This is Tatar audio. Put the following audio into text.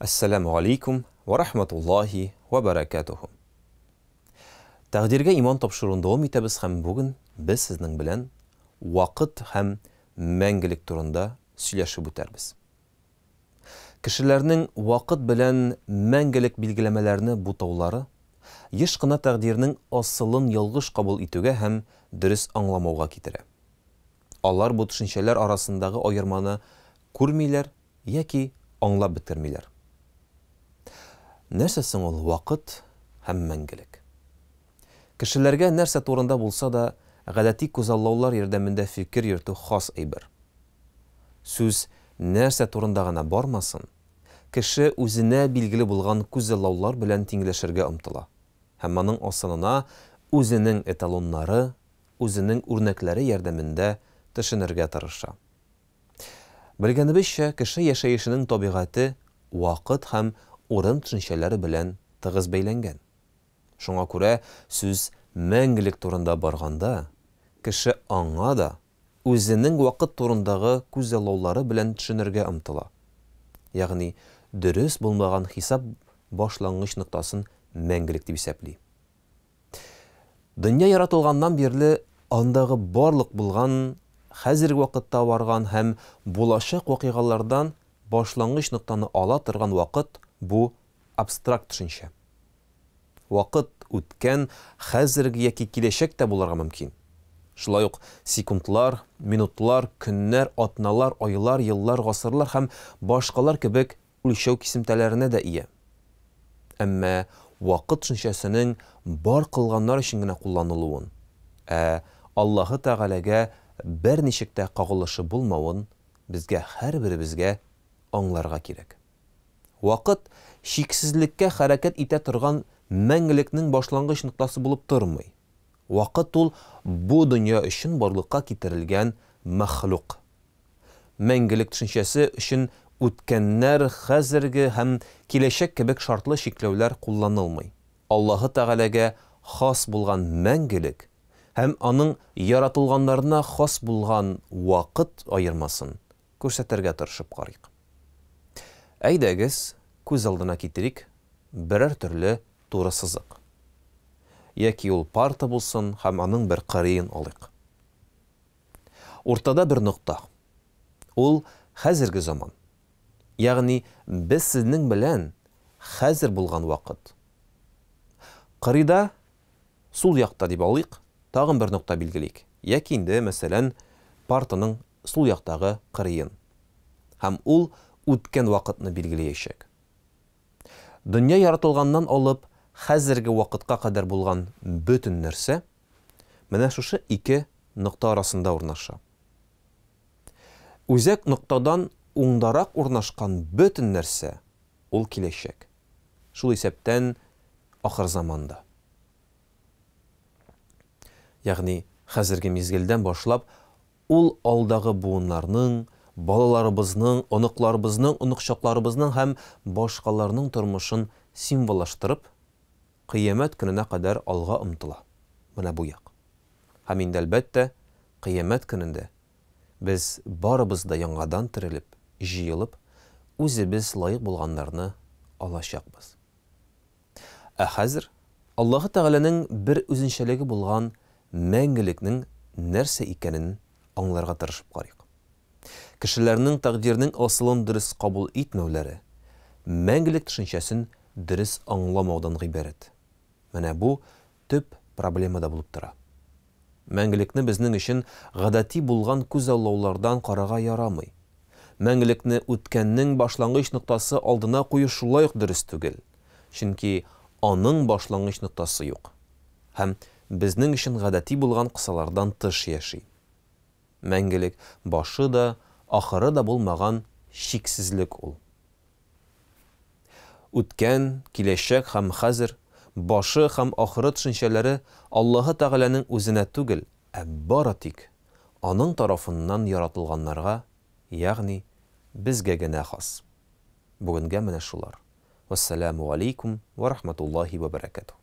Әссәламү алейкум вә рахматуллаһи вә бәрәкәтүһү. Тәкъдиргә иман тапшыруын дәвам итәбез һәм бүген без сезнең белән вакыт һәм мәңгелек турында сөйләшеп үтәрбез. Кешеләрнең вакыт белән мәңгелек билгеләмәләрне бутаулары еш кына тәкъдирнең асылын ялгыш кабул итүгә һәм дөрес аңламауга китерә. Алар бу төшенчәләр арасындагы аерманы күрмиләр яки аңлап бетермиләр. Нәрсә соң ул вакыт һәм мәңгелек? Кешеләргә нәрсә турында булса да гадәти күзаллаулар ярдәмендә фикер йөртү хас әйбер. Сүз нәрсә турында гына бармасын, кеше үзенә билгеле булган күзаллаулар белән тиңләшергә омтыла һәм аның асылына үзенең эталоннары, үзенең үрнәкләре ярдәмендә төшенергә тырыша. Белгәнебезчә, кеше яшәешенең табигате вакыт һәм урын төшенчәләре белән тыгыз бәйләнгән. Шуңа күрә сүз мәңгелек турында барганда, кеше аңа да үзенең вакыт турындагы күзаллаулары белән төшенергә омтыла. Ягъни дөрес булмаган хисап башлангыч ноктасын мәңгелек дип исәпли. Дөнья яратылганнан бирле андагы барлык булган, хәзерге вакытта барган һәм булачак вакыйгалардан башлангыч ноктаны ала торган вакыт бу абстракт төшенчә. Вакыт үткән, хәзерге яки киләчәк тә булырга мөмкин. Шулай ук секундлар, минутлар, көннәр, атналар, айлар, еллар, гасырлар һәм башкалар кебек үлчәү кисемтәләренә дә ия. Әмма вакыт төшенчәсенең бар кылганнар өчен генә кулланылуын, ә Аллаһы Тәгаләгә берничек тә кагылышы булмавын безгә һәрберебезгә аңларга кирәк. Вакыт чиксезлеккә хәрәкәт итә торган мәңгелекнең башлангыч ноктасы булып тормый. Вакыт ул бу дөнья өчен барлыкка китерелгән мәхлук. Мәңгелек төшенчәсе өчен үткәннәр, хәзерге һәм киләчәк кебек шартлы чикләүләр кулланылмый. Аллаһы Тәгаләгә хас булган мәңгелек һәм Аның яратылганнарына хас булган вакыт аермасын күрсәтергә тырышып карыйк. Әйдәгез, күз алдына китерик берәр төрле туры сызык. Яки ул парта булсын һәм аның бер кырыен алыйк. Уртада бер нокта. Ул хәзерге заман. Ягъни без сезнең белән хәзер булган вакыт. Кырыйда, сул якта дип алыйк, тагын бер нокта билгелик. Яки инде, мәсәлән, партаның сул яктагы кырыен. Һәм ул үткән вакытны билгеләячәк. Дөнья яратылганнан алып хәзерге вакытка кадәр булган бөтен нәрсә менә шушы ике нокта арасында урнаша. Үзәк ноктадан уңдарак урнашкан бөтен нәрсә ул киләчәк. Шул исәптән ахырзаман да. Ягъни хәзерге мизгелдән башлап ул алдагы буыннарның, балаларыбызның, оныкларыбызның, оныкчакларыбызның һәм башкаларның тормышын символлаштырып, Кыямәт көненә кадәр алга омтыла. Менә бу як. Һәм инде, әлбәттә, Кыямәт көнендә без барыбыз да яңадан терелеп, җыелып, үзебез лаек булганнарны алачакбыз. Ә хәзер Аллаһы Тәгаләнең бер үзенчәлеге булган мәңгелекнең нәрсә икәнен аңларга тырышып карыйк. Кешеләрнең тәкъдирнең асылын дөрес кабул итмәүләре, мәңгелек төшенчәсен дөрес аңламаудан гыйбарәт. Менә бу төп проблема да булып тора. Мәңгелекне безнең өчен гадәти булган күзаллаулардан карарга ярамый. Мәңгелекне үткәннең башлангыч ноктасы алдына кую шулай ук дөрес түгел, чөнки аның башлангыч ноктасы юк һәм безнең өчен гадәти булган кысалардан тыш яши. Мәңгелек башы да, ахыры да булмаган чиксезлек ул. Үткән, киләчәк һәм хәзер, башы һәм ахыры төшенчәләре Аллаһы Тәгаләнең үзенә түгел, ә бары тик Аның тарафыннан яратылганнарга, ягъни безгә генә хас. Бүгенгә менә шулар. Вәссәламү галәйкүм вә рахматуллаһи вә бәрәкәтүһ.